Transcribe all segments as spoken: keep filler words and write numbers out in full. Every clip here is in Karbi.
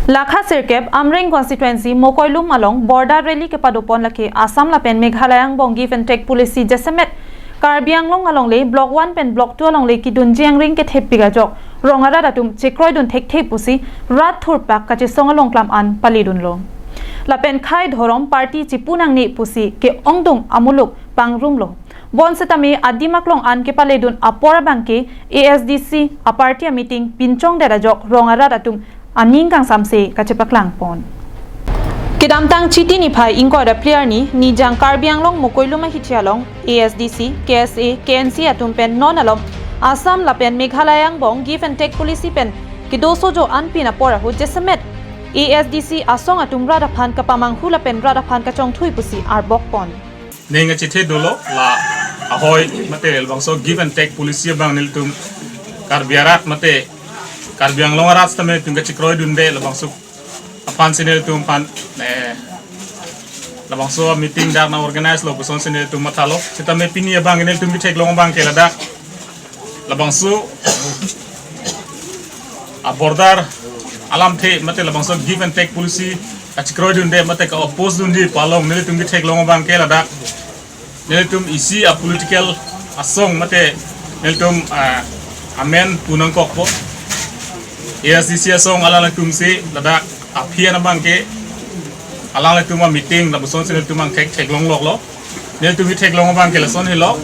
Lakha sirkep Amreng constituency Mokoilum along border rally kepadopon lake Assam lapen Meghalaya angbong give and take policy jasemet Karbi Anglong alongle block one pen block two alongle kedunji angring kethepik ajok rong arat atum chekroidun thekthe pusi rat thurpak kachesong along klam an palidunlo. Lapen khei dhorom party chipu nangne pusi ke-ongdung amuluk pangrumlo. Bonsitame adim aklong an kepaledun apor abangke A S D C a party a meeting pinchongdet ajok rong arat atum aning kangsamse kachepaklangpon. Kedamtang Chiti niphai ingkoi ra phli arni nijang Karbi Anglong Mokoilum ahithi along A S D C, K S A, K N C atum pen non alom Assam lapen Meghalaya angbong give and take policy pen kedosojo anpin apor ahut jasemet A S D C asong atum rat aphan kapamanghu lapen rat aphan kachongthui pusi arbokpon. Ning kachithe dolo la ahoi mate labangso give and take policy abang nelitum Karbi arat mate Karbi Anglong arat sitame nelitum kachekroidunde labangso aphansi nelitum aphan, eh, labangso meeting dak nang-organize lo pusonsi nelitum mathalo. Sitame pini abang nelitum ketheklong abangke ladak labangso a border alamthe mate labangso give and take policy kachekroidunde mate ka-oppose dunde pu along nelitum ketheklong abangke ladak nelitum isi a political asong mate nelitum, ah, amen pu nangkokpo. A S D C asong alanglitumsi ladak aphi an abangke alanglitum a meeting labusonsi nelitum angthek theklongloklo. Nelitum ketheklong abangke lason helo.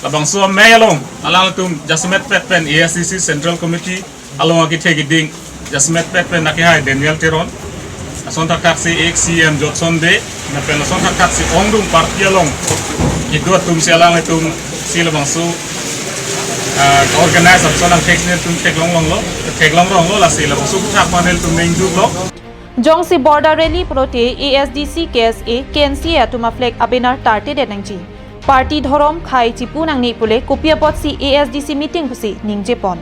Labangso amei along alanglitum jasemetpet pen A S D C Central Committee along akethe keding jasemetpet pen akehai Daniel Teron, lason thakthaksi ex C M Johnson Bey, lapen lason thakthaksi ongdung party along kedo atumsi alanglitumsi labangso, ah, organize ason angthek nelitum theklonglonglo, theklongronglo lasi labangso aphuthak ma nelitum ningduklo. Jongsi border rally pulote A S D C, K S A, K N C A atum a flag a banner tartedet nangji. Party dhorom khei chipu nangne pule kopi apotsi A S D C meeting pusi ningjepon.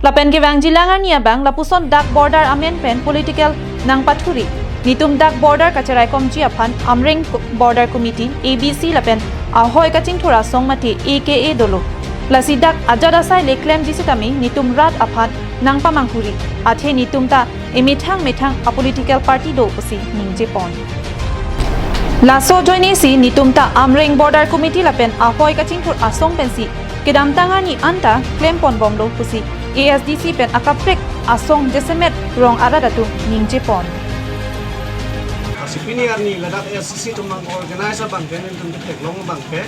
Lapen kevangjilang arni abang lapuson dak border amen pen political nangpathuri. Netum dak border kacheraikomji aphan Amreng Border Committee, A B C lapen ahoi kachingthur asong mate A K A dolo. Lasi dak ajat asai le klemji sitame netum rat aphan nangpamanghu ri. Athe netum ta emethang methang a political party do pusi ningjepon. Laso ajoinesi netum ta Amreng Border Committee lapen ahoi kachingthur asong pensi kedamtang arni anta klemponbomlo pusi A S D C pen akaprek asong jasemet rong arat atum ningjepon. Lasi pini arni ladak A S D C atum nang-organize abangke nelitum ketheklong abangke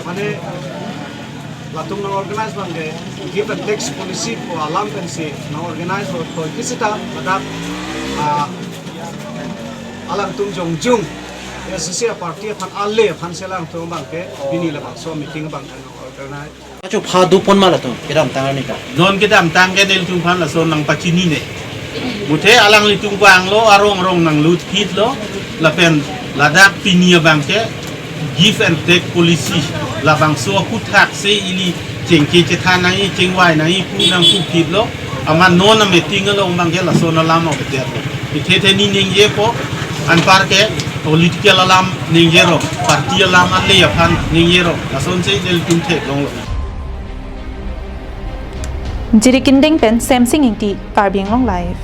mane latum nang-organize abangke give and take policy pu alam pensi nang-organize lo, to kisita ladak, ah, alangtum jongjung A S D C a party aphan ale aphansi alangtum abangke pini labangso meeting abangke nang-organize. Achu phadopon ma latum kedamtang arni ta. Non kedamtang ke nelitum aphan lason nangpachinine. Muthe alanglitum vanglo, arong arong nanglut phitlo, lapen ladak pini abangke give and take policy labangso aphuthaksi ili chingki chethan nangji, chingvai nangji pu nangpu phitlo. Amat non a meeting along abangke lason alam avedet. Ithe the ne ningjepo, anparke political alam ningjero, party alam ale aphan ningjero, lasonsi nelitum theklonglo. Jirikinding pen Semsing Ingti, Karbi Anglong Live.